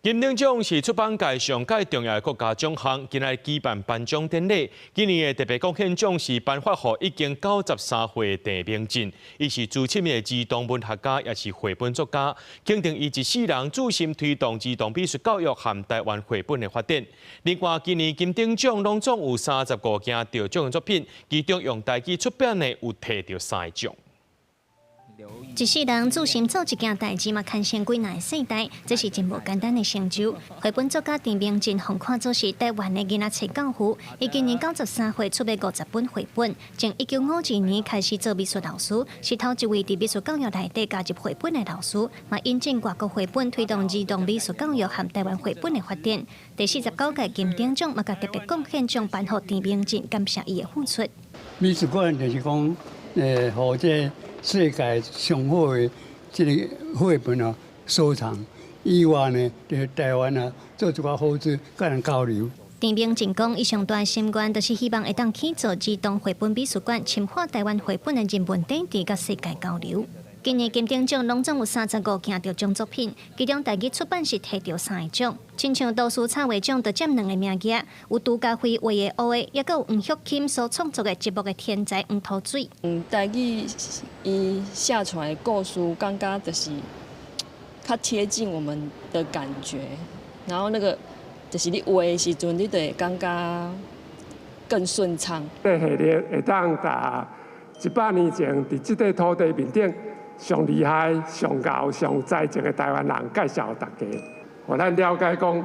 金鼎獎是出版界上蓋重要的國家獎項，今日舉辦頒獎典禮。今年的特別貢獻獎是頒發予已經93歲的鄭明進，伊是資深的兒童文學家，也是繪本作家。肯定伊一世人注心推動兒童美術教育和台灣繪本的發展。另外，今年金鼎獎攏總有35件得獎的作品，其中用台語出版的有提著三個獎。一世人注心做一件代誌嘛，牽成幾若个世代，這是真無簡單的成就。繪本作家鄭明進予看做是台灣的囡仔冊教父，伊今年93歲，出版50本繪本。從1952年開始做美術老師，是頭一位佇美術教育內底加入繪本的老師，嘛引進外國繪本，推動兒童美術教育和台灣繪本的發展。第49屆金鼎獎嘛，共特別貢獻獎頒予鄭明進，感謝伊的付出。美術館就是講，予這世界上好的這個繪本啊收藏，以外呢，佇台灣啊做一寡好事，佮人交流。鄭明進講，伊上大心願就是希望會當起造兒童繪本美術館，深化台灣繪本的人文底蘊，佮世界交流。今年金鼎獎攏總有35件得獎作品，其中台語出版是提著三個獎，親像圖書插畫獎就佔兩個名額，有朱家輝畫的烏鴉，抑閣有黃旭欽所創作的植物的天才黃土水。台語伊寫出來的故事，感覺就是較貼近我們的感覺，然後那個就是你畫的時陣，你就會感覺更順暢。這系列會當佇100年前佇這塊土地面頂上厲害、上𠢕、上有才情的台灣人介紹予大家，予咱了解講，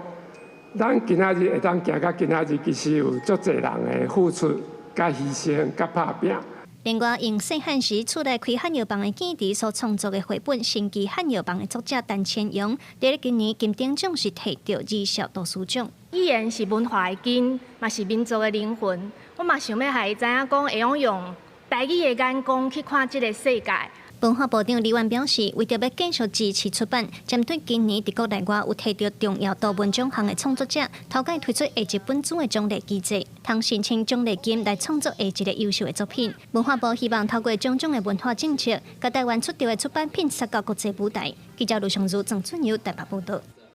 咱今仔日會當行到今仔日，其實有足濟人的付出、佮犧牲、佮拍拚。另外，用細漢時厝內開漢藥房的記憶所創作的繪本《神奇漢藥房》的作者陳千陽，佇咧今年金鼎獎是提著兒少圖書獎。語言是文化的根，嘛是民族的靈魂。我嘛想欲予伊知影講，會用用台語的眼光去看這个世界。文化部長李婉表示，為著欲繼續支持出版，針對今年佇國內外有提著重要圖文獎項的創作者，頭擺推出下一本書的獎勵機制，通申請獎勵金來創作下一个優秀的作品。文化部希望透過種種的文化政策，共台灣出著的出版品殺到國際舞台。記者盧尚如、鄭俊友台北報導。